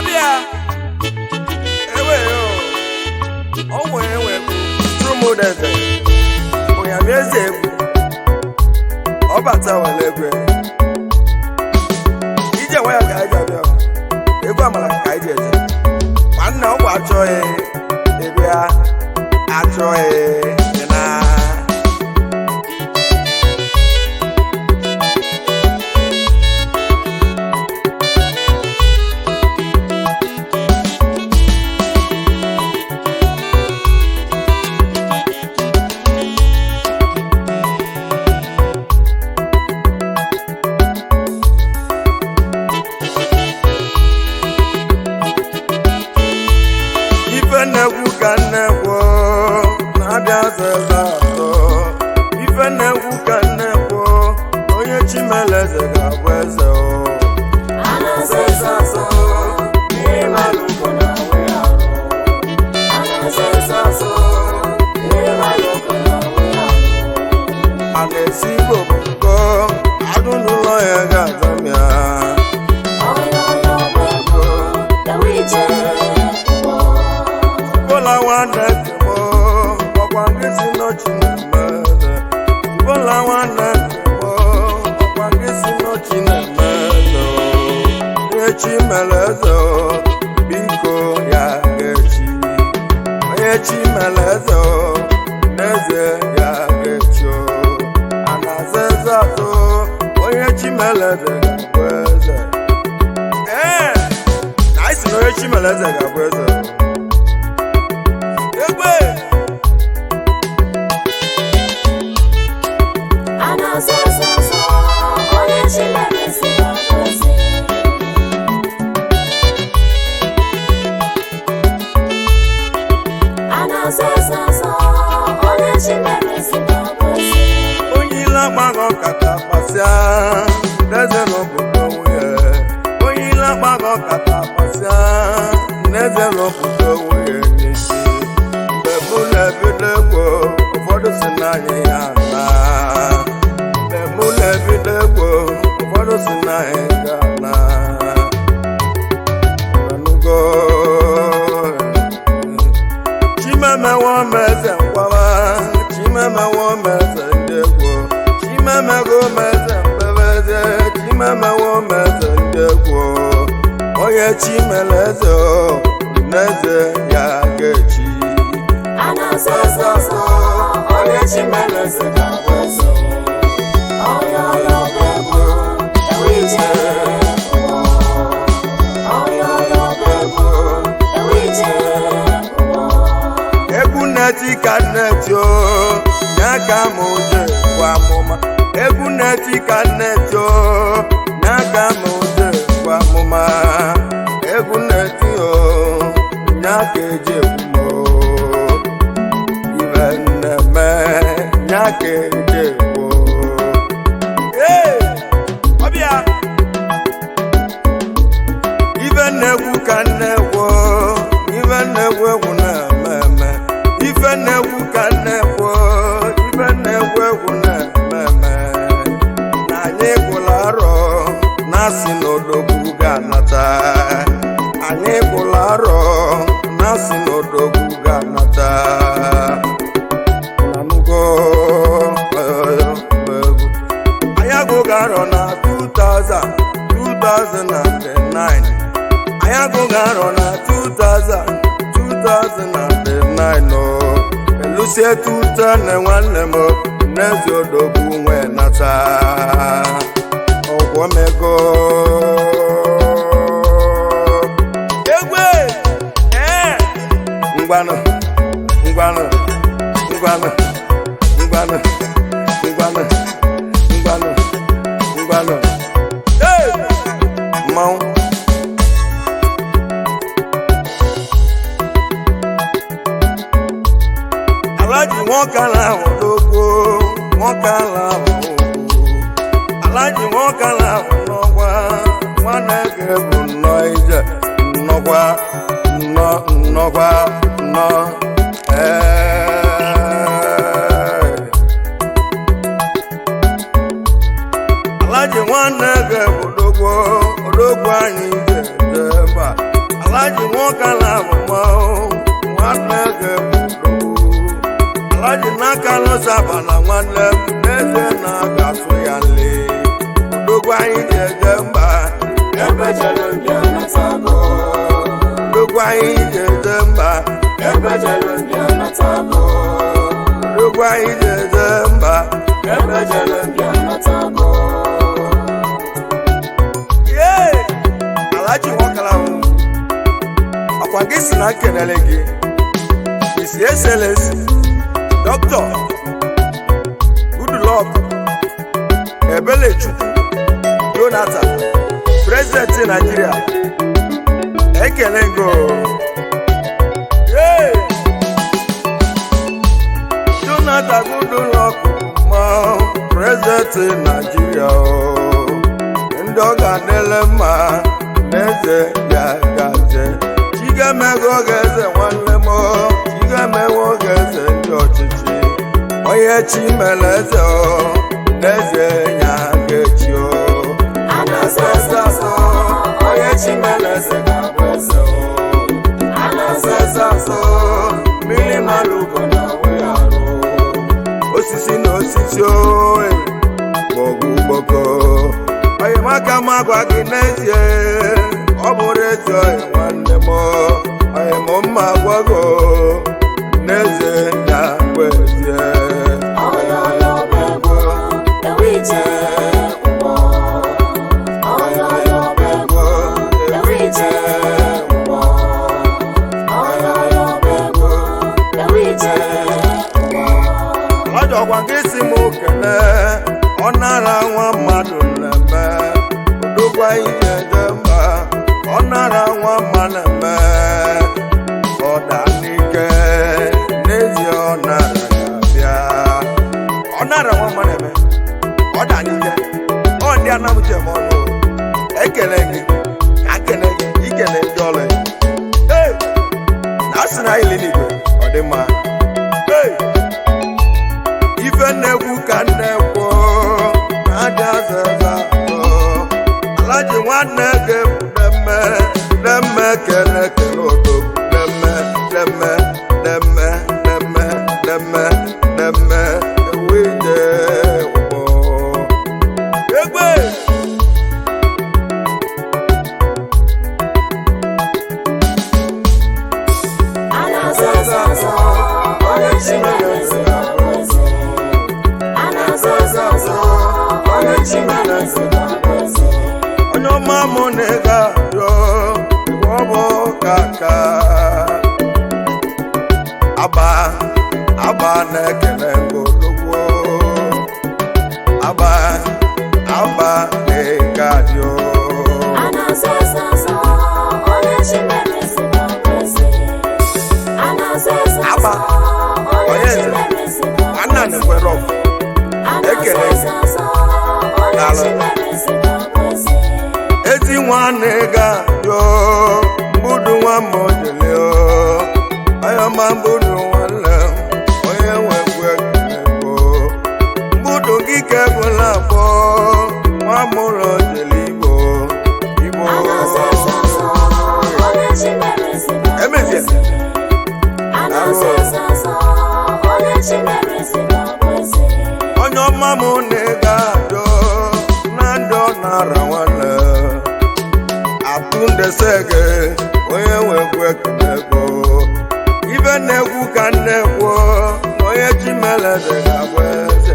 Ọbịa ewe onwe ewe trumudeze onyamieze egwu ọbata were egwe ije nwayọ ka anyị ji abịa egwu amara ka anyị ji eje nwanne ọgwụ achọghị ịbịa achọghị ị na. Ife nnekwu ka nnekwu na-abịa zeze atọ. Ife nnekwu ka nnekwu, onye Chimeleze ga-abụ eze o. A na-esi Igbo bụ nkọ agụ n'ụlọ ya ga-azamịa. Bola nwanne kemo, ọkwa gị si n'ọchị na-eme eze. Bola nwanne kemo, ọkwa gị si n'ọchị na-eme eze o. Onye Chimeleze o, biko ya ga-echi. Onye Chimeleze o, n'eze ya ga-echi o. A na-aza eze azụ, onye Chimeleze ga-abụ eze. Ee, na anyị sị na onye Chimeleze ga-abụ eze. Egbe! Onye ile agbaghọ kata kpasịa n'eze n'obodo nwunye. Onye ile agbaghọ kata kpasịa n'eze n'obodo nwunye n'isi. Mgbe mụ na-ebido egwu, ụfọdụ si na anyị ya na. Mgbe mụ na-ebido egwu, ụfọdụ si na anyị ga na. Nanugo. Chimemewo meze nkwawa, Chimemewo meze ndị egwu, Chimemego meze mbebeze, Chimemewo meze ndị egwu. Onye Chimeleze o, n'eze ya ga-echi. Onye Chimeleze ga-abụ eze. Onye ọya bụ egwu, ewu ije ụwa. Onye ọya bụ egwu, ewu ije ụwa. Egwu na-eti ka nneti o, nye ka m je bụ amụma. Egwu na-eti ka nneti o, nye ka m je bụ amụma. Egwu na-eti o, nye ka eji egwu m o. Ibe nneme, nye ka eji egwu o. Ee, ọbịa! Ife nnekwu ka nnekwu, ife nnekwu egwu na-eme eme. Ife nnekwu ka nnekwu, ife nnekwu egwu na-eme eme. Na anyị gwụla arọ na-asị n'odogwu ga-anata. Anyị gwụla arọ na-asị n'odogwu ga-anata. Nanugo egwu. Anyị agụghị arọ na 2000, 2009. Anyị agụghị arọ na 2000, 2009 o. Elusie 2000 nwanne m, n'eze odogwu nwe nata. Ọgwọ mego. Egwe! Ee! Ngwanụ, ngwanụ, ngwanụ, ngwanụ, ngwanụ, ngwanụ, ngwanụ. Hey! Mmanwụ. Alhaji nwoke ala ahụ n'ogbo, nwoke ala ahụ n'ogbo. Alhaji nwoke ala ahụ n'ọgwa, nwanne gị bụ nnọọ ije, nnọkwa, nnọọ, nnọkwa, nnọọ. Ee. Alhaji nwanne gị bụ odogwu, odogwu anyị ji eje mba. Alhaji nwoke ala amụma nwanne ga-ebu Alhaji n'aka lụsabala nwanne m n'eze na-aga asụ ya nle odogwu anyị ji eje mba Ebe jere mbịa natago. Odogwu anyị ji eje mba. Ebe jere mbịa natago. Odogwu anyị ji eje mba. Ebe jere mbịa natago. Yee! Alhaji nwokala ahụ ọkwa gị si na nkenele gị isi eselesi Dr. Goodluck Ebelechukwu Jonathan, President Nigeria, ekele go. Yee! Jonathan Goodluck ma President Nigeria o ndị ọ ga-adịle mma n'eze ya gaje chigemego oge eze nwanne m chigemewe oge eze ndị ọchịchị onye chi mere eze o n'eze ya ga-echi o. A na-azọ eze azọ, onye chi mere eze ga-abụ eze o. A na-azọ eze azọ, mmiri mara ugo na-awụ ya arụ. Osisi na osisi oe maọbụ gbọkọ oyemaka m agwa gị n'ezie ọ bụrụ ezi oyi nwanne m oyi m mma gwago n'ezie ya bụ ezie. Ọyọyọ bụ egwu, ewu ije ụgbọ. Ọyọyọ bụ egwu, ewu ije ụgbọ. Ọyọyọ bụ egwu, ewu ije ụgbọ. Ọjọkwa gị si m kele ọ nara nwa mmadụ na-eme odogwa ije je mba ọ nara nwa mma na-eme ọ daa n'ike n'ezie ọ nara ya bịa ọ nara nwa mma na-eme ọ daa n'ike ọ ndị anamche m ọnụ ekele gị ka kele gị ikele ndị ọrụ ya. Hey! Na asị na anyị n'igwe ọ dị mma. Hey! Ife na-ekwu ka nne-ekwu na-adị azaza Alhaji nwanne gị nemme nemme kele kele odo nemme nemme nemme nemme nemme nemme ewu ije ụgbọ egbe. A na-azọ eze azọ, onye chi mere eze ga-abụ eze. A na-azọ eze azọ, onye chi mere eze ga-abụ eze. Onye ọma mụ na ị ga-arịọ ọ bụ kaka aba aba na-ekele godogwo aba aba na ị ga-arịọ. A na-azọ eze azọ, onye chi mere eze ga-abụ eze. A na-azọ eze azọ, Aba, onye onye chi eze, mere eze ga-abụ nwanna eze. na-ekwere ọfụ. A na-azọ Ekele. eze azọ, onye Daalụ. chi mere eze ga-abụ eze. Ezi nwanne ga-arịọ mbudu nwa m ojele onye ọma mbudu nwanne onye nwekwu ekele mbudu gị kebụla abụọ nwa mụrụ ojele igbo igbo. A na-azọ eze azọ, onye chi mere eze ga-abụ Emezie. eze. A na-azọ eze azọ, onye chi mere eze ga-abụ eze. Onye ọma m na ị ga-arịọ na ndị ọ nara nwanne atụndesege onye nwekwu ekele go ibe na-egwu ka nne kwuo na onye chi mere eze ga-abụ eze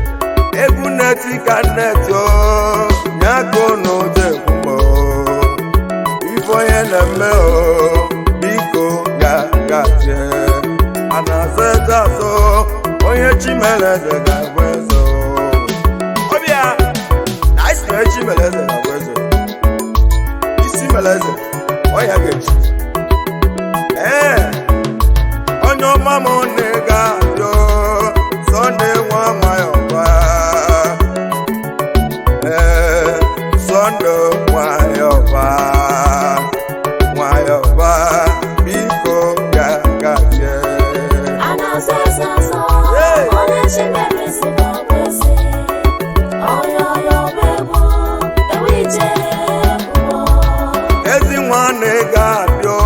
egwu na-eti ka nne tụọ nya ka unu jekwumo ife onye na-eme o biko ga gazie a na-azọ eze azọ onye chi mere eze ga-abụ eze ọbịa na anyị sị na onye chi mere eze ga-abụ eze isi mere eze ọ ya ga-echi ee onye ọma m na ị ga-arịọ Sọnde nwa nwayọba ee Sọnde nwayọba nwayọba biko ga gaje. A na-azọ eze azọ, Hey! onye chi mere eze ga-abụ eze. Ọyọyọ bụ egwu, ewu ije ụgbọ. Ezi nwanne ga-abịa.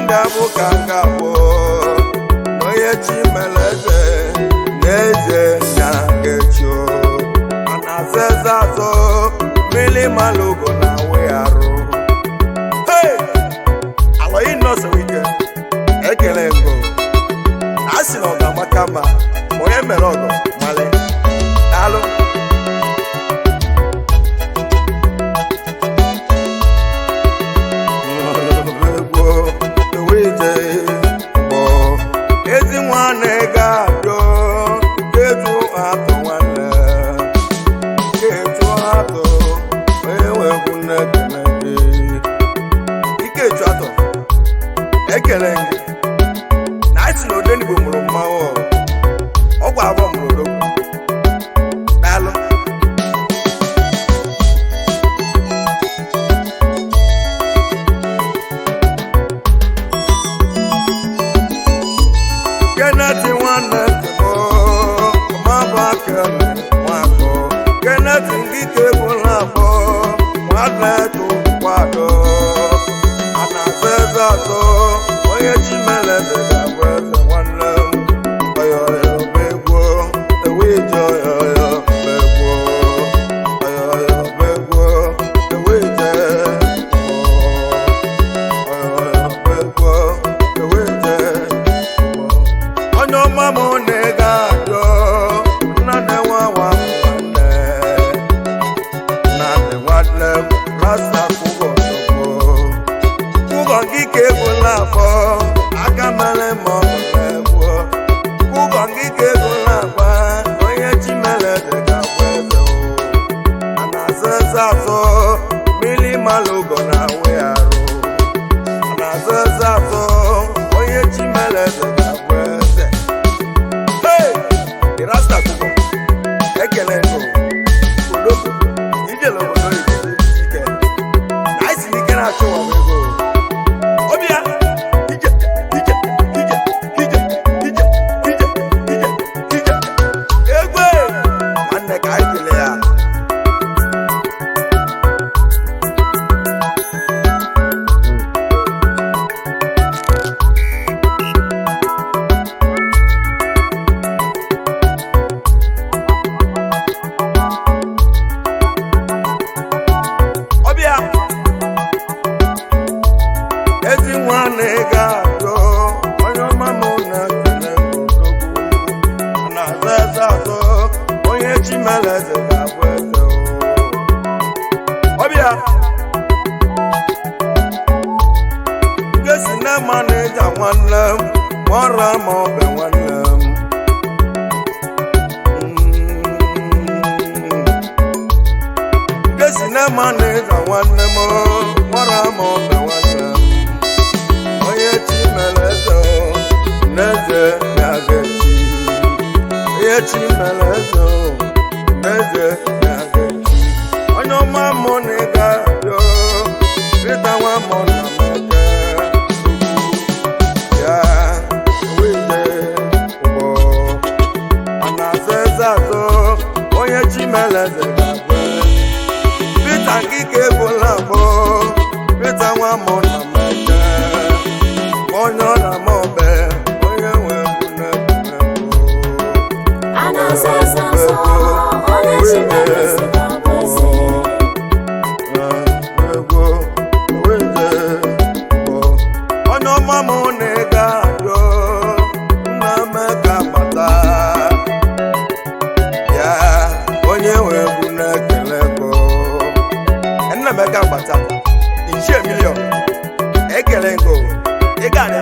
Nga-abụ ka nga-abụ onye chi mere eze na-eze na echi a na-aza eze azọ mmiri malụgo na awụ ya arụ. Hey! Alọghị nọọsụ ike ekele ngo a sị na ọ ga-amaka ma onye mere ọgọ male daalụ. Ezi nwanne ga-adọ ketu atọ nwanne ketu atọ onye nwegwu nne kele gị Ikechu atọ ekele gị na anyị sị na Odenigbo mụrụ mmanwụ ọgwụ abụọ mụrụ odogwu daalụ. Kenneth nwanne nke m mabụ akene nwakọ Kenneth ngike bụla abụọ nwanne tụkwado a na-aza eze atọ onye chi mere eze ga-abụ eze nwanne m oyoyo begwo ewe ije oyoyo begwo oyoyo begwo ewe ije oyoyo begwo ewe ije. Onye ọma m na-ega adọ nna na-enwe nwa nwanne na nwanne m rasta kwụgọ nsogbu kwụgọ gị ka egwu na-akpọ aka mere ma ọ bụ na-egwu kwụgọ gị ka egwu na-agba onye chi mere eze ga-agba eze o. A na-azọ eze azọ mmiri malụgo na awụ ya arụ a na-azọ eze azọ onye chi mere eze ga-abụ eze. Hey! The Rasta kwụgọ ekele ndụ odogwu ijele obodo oyibo ike na anyị siri ike na-achụ ụwa bụ ego ọbịa ije ije ije ije ije ije ije ije egwe nwanne ka anyị kele ya. Ọbịa ezi nwanne ga-adọ onye ọma m na-ekele odogwu a na-azọ eze azọ onye chi mere eze ga-abụ eze o. Ọbịa gesi na manịja nwanne m mọra ma ọ bụ nwanne m. Gesi na manịja nwanne m mọra ma ọ bụ nwanne m onye chi mere eze o, n'eze ya ga-echi onye chi mere eze o, n'eze ya ga-echi onye ọma mụ na ị ga-abịa Pita nwa mụ na meke ya wije ụgbọ a na-azọ eze azọ onye chi mere eze ga-abụ eze. Pita nkike egbola agbọ Pita nwa mụ na meke onye ọ na-ama ọbẹ onye nwe egwu na-egwu. A na-azọ eze azọ, onye chi mere eze ga-abụ eze. Egwu onye ọma m na ị ga-adọ nna m ka mata ya onye nwe egwu na-ekele go nna m ka gbata ichie milion ekele ngo ị ga-adị.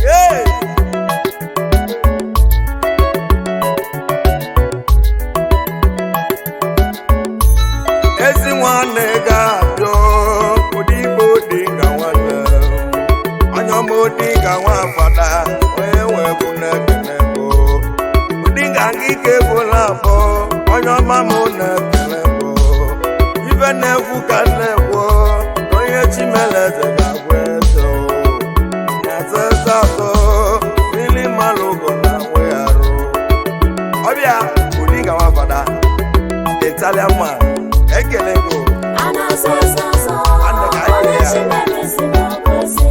Hey! Ezi nwanne ga-abịa odigbo dị ka nwanne onye ọma odi ka nwa fada onye nwe egwu na-ekele bụ ụdị ka ngike bụla afọ onye ọma mụ na-ekele bụ ibe na-egwu ka na-egwu onye chi mere eze ga-abụ eze o. Na-eze eze atọ mmiri mmanụ ugo na nwe arụ ọbịa ụdị ka nwa fada Italian man ekele go. A na-azọ eze azọ, onye chi mere eze ga-abụ eze.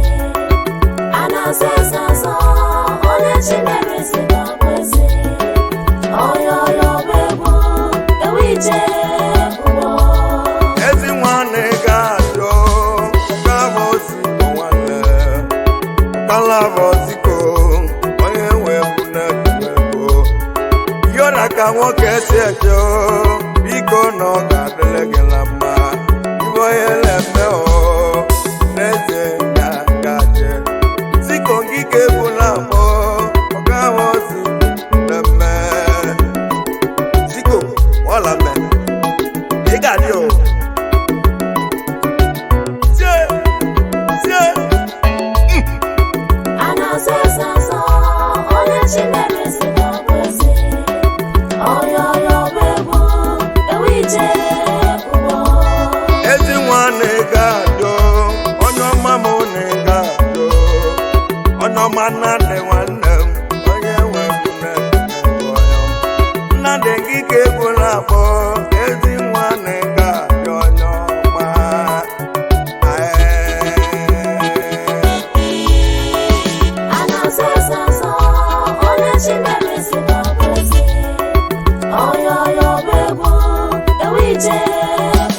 Kalabọsiko onye nwe egwu na-ekwu yọra ka nwoke si eje o, biko na ọ ga-adịrị gị na mma. Ibe onye na-eme o n'eze ya gaje ziko ngike egwu na-akpọ ọgawozi na-eme ziko ọla mme ị ga-adị o tie tie. A na-azọ eze azọ, onye chi mere eze ga-abụ eze. Ọyọ ọyọ bụ egwu, ewu ije ụgbọ. Ezi nwa na-ega adọ, onye ọma m na-ega adọ, onye ọma nnadị nwanne m, onye nwe egwu na-ekene onye nnadị gị ka egwu na-akpọ. Ezi nwa na-ega adọ, onye ọma. A na-azọ eze azọ, onye chi mere eze ga-abụ eze. Ọyọ ọyọ bụ egwu, ewu ije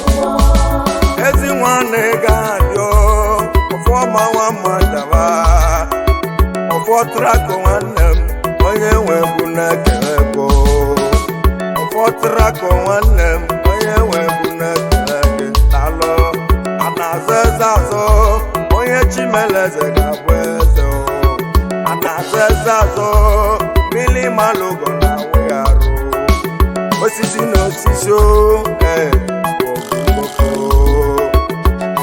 ụgbọ. Ezi nwa na-ega adọ, ọfọma nwa mmadụ, ọfọ trakọ nwanne m, onye nwe egwu na-ekele ego. Ọfọ trakọ nwanne m, onye nwe egwu na-ekele gị talụ. A na-azọ eze azọ, onye chimeleze ga-abụ eze o. A na-azọ eze azọ, mmiri malụgo na awụ ya arụ osisi na osisi o, ee, okpokpo.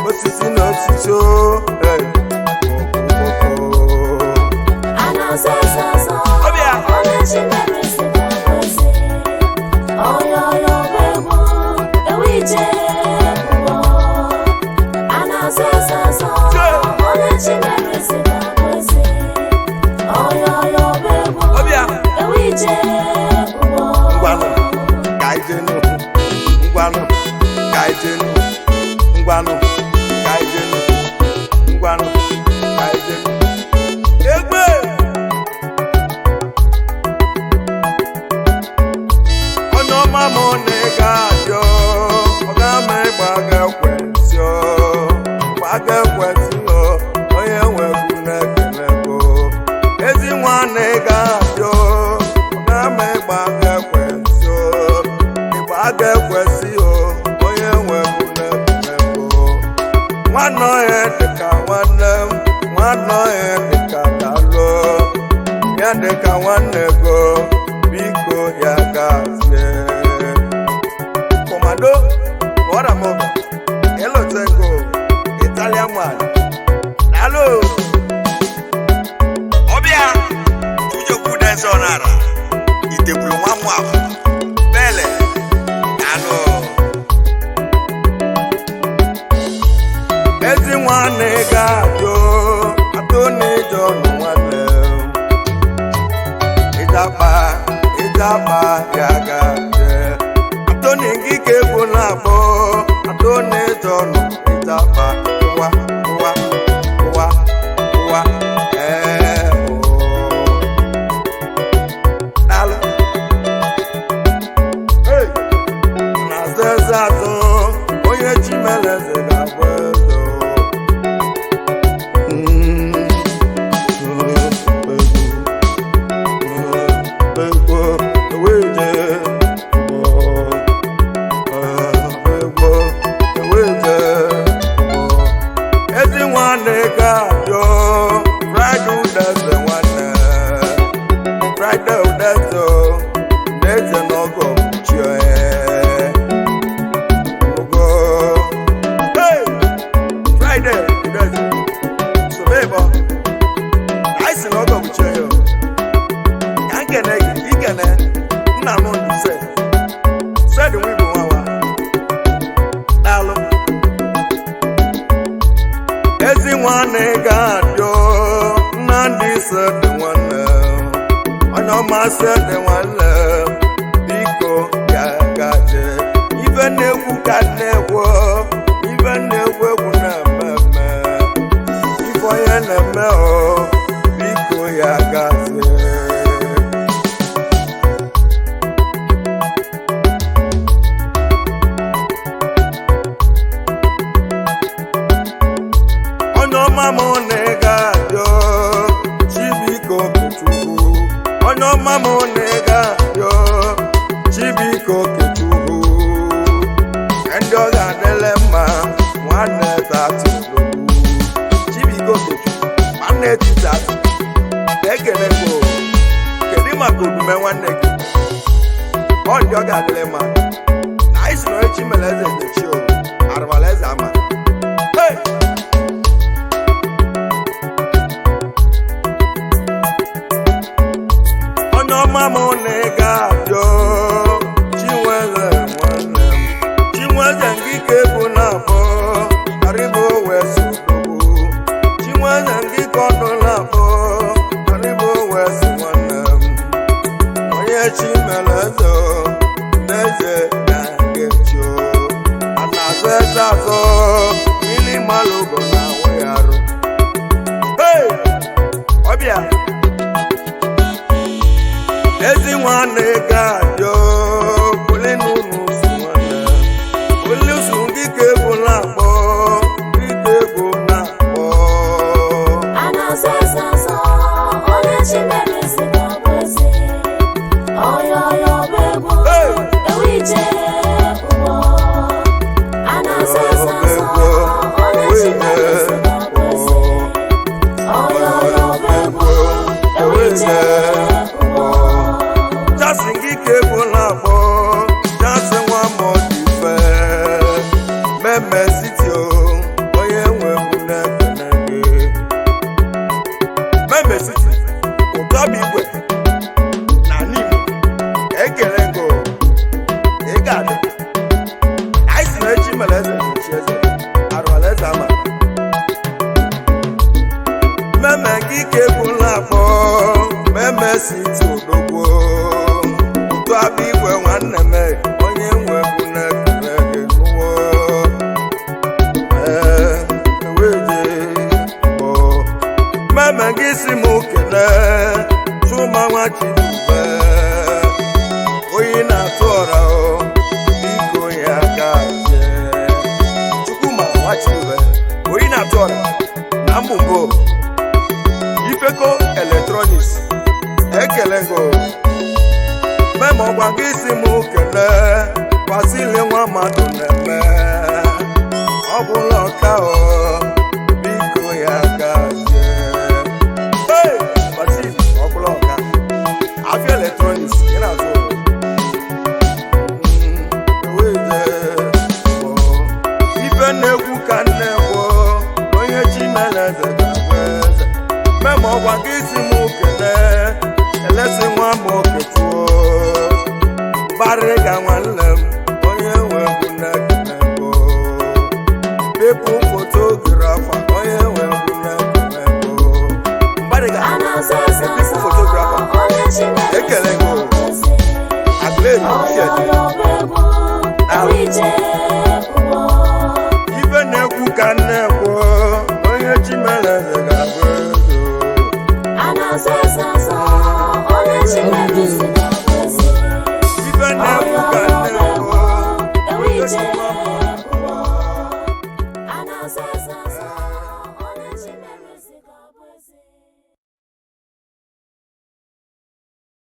Osisi na osisi o, ee, okpokpo. A na-azọ eze azọ, Ọbịa. onye chi mere eze ga-abụ eze. Ọyọ ọyọ bụ egwu, ewu ije ụgbọ. A na-azọ eze azọ, onye chi mere eze ga-abụ eze. Ọyọ ọyọ bụ egwu, Ọbịa. ewu ije ụgbọ. Ngwanụ ka anyị jenu, ngwanụ ka anyị jenu, ngwanụ ka anyị jenu, ngwanụ ka anyị jenu. Egbe onye ọma m na ị ga-adịọ, ọ ga-ama ịgba ga-ekwentị ọ, gba ga-ekwentị ọ, onye nwegwu na-ekele go. Ezi nwa na ị ga-adịọ, ọ ga-ama ịgba ga-ekwentị ọ, ịgba ga-ekwentị ọ, onye nwegwu na-ekele go. Nwanne onye dịka nwanne m, nwanne onye dịka dalụ ya dịka nwanne go, biko ya gazie. Kọmando ọramọgọ elotengo Italian man, daalụ. Ọbịa ujokwu dense ọnara itekwuru nwa mmụ ahụ bele daalụ. Ezi nwanne ga-ajụ atụ n'ịjọ nụ nwanne m. Ịjapa ịjapa ya ga-aje atụ n'ikike egwu na-akpọ atụ n'ịjọ nụ ịjapa ụwa ụwa ụwa ụwa ee oo. Daalụ. Hey! Na-azọ eze azọ, onye chimeleze ga-abụ eze o. Mm. Egwu, egwu, eweje, egwu, eweje, egwu. Ezi nwanne ga-abịa, Friday udeze nwanne, Friday udeze o, na-eze n'ọgọ chie. Ogo. Hey! Friday udeze, sobebo, anyị si n'ọgọ chie ya o. Ka nkene gị, ikene nna m ndụ se sed nwa igbo nwawa, daalụ. Ezi nwanne ga-adịọ, nnamdị sed nwanne, onye ọma sed nwanne, biko ya gaje. Ife na-egwu ka na-egwu, ife na-egwu egwu na-eme eme, ife onye na-eme o, biko ya gazie. Onye ọma m na ị ga-adịọ. ọma m na ị ga-adị Chibuike Okechukwu ndị ọ ga-adịle mma nwanne tati odogwu Chibuike Okechukwu nwanne titati ekele go kedu maka omume nwanne gị ọ ndị ọ ga-adịle mma na anyị si na onye chi mere eze edechi o arụmala eze ama. Hey! Onye ọma m na ị ga-adị o, Chinweze nwanne m Chinweze ngike bụ na-abụ karịbụ wee sodogbu Chinweze ngike ọnụ na-abụ karịbụ wee si nwanne m onye chi mere eze o, n'eze na ga-echi o a na-azụ eze azụ mmiri malụgo na ahụ ya arụ. Hey! Ọbịa ezi nwanne ga-adị olinunu si nwanne olusu ngike bụ na-akpọ ngike bụ na-akpọ. A na-azọ eze azọ, onye chi mere eze ga-abụ eze. Oyoyo bụ egwu, Hey! ewu ije ụgbọ. A na-azọ eze azọ, onye chi mere eze ga-abụ eze. Oyoyo bụ egwu, ewu ije ụgbọ. Jasị ngike bụ na-akpọ jasị nwa mọdụ ife meme siti o onye nwe m na-ekene gị meme siti ụtọ bụ igwe na n'Imo ekele ngo ị ga-adị anyị si na echi mere eze echi eze arụala eze ama meme ngike bụ na-akpọ meme siti odogwo ụtọ abụ igwe nwanne m onye nwe bụ na-ekele gị nụwo ee eweje bụ meme gị si m kele chuma nwa chidube oyi na-atụ ọra o biko ya ka jee chukwuma nwa chidube oyi na-atụ ọra na mbụbo ifeko eletrọniks ekele ngo meme ọgwa gị si m kele kwasili nwa mmadụ na-eme ọ bụla ọka o biko ya ka jee. Hey! Basili ọ bụla ọka afịa eletrọniks ị na-azụ ife na-ekwu ka nne gwuo onye chi mere eze ga-abụ eze meme ọgwa gị si m kele elesi nwa m okechuo barịga nwanne m onye nwe bụ na-ekele bụ pepụ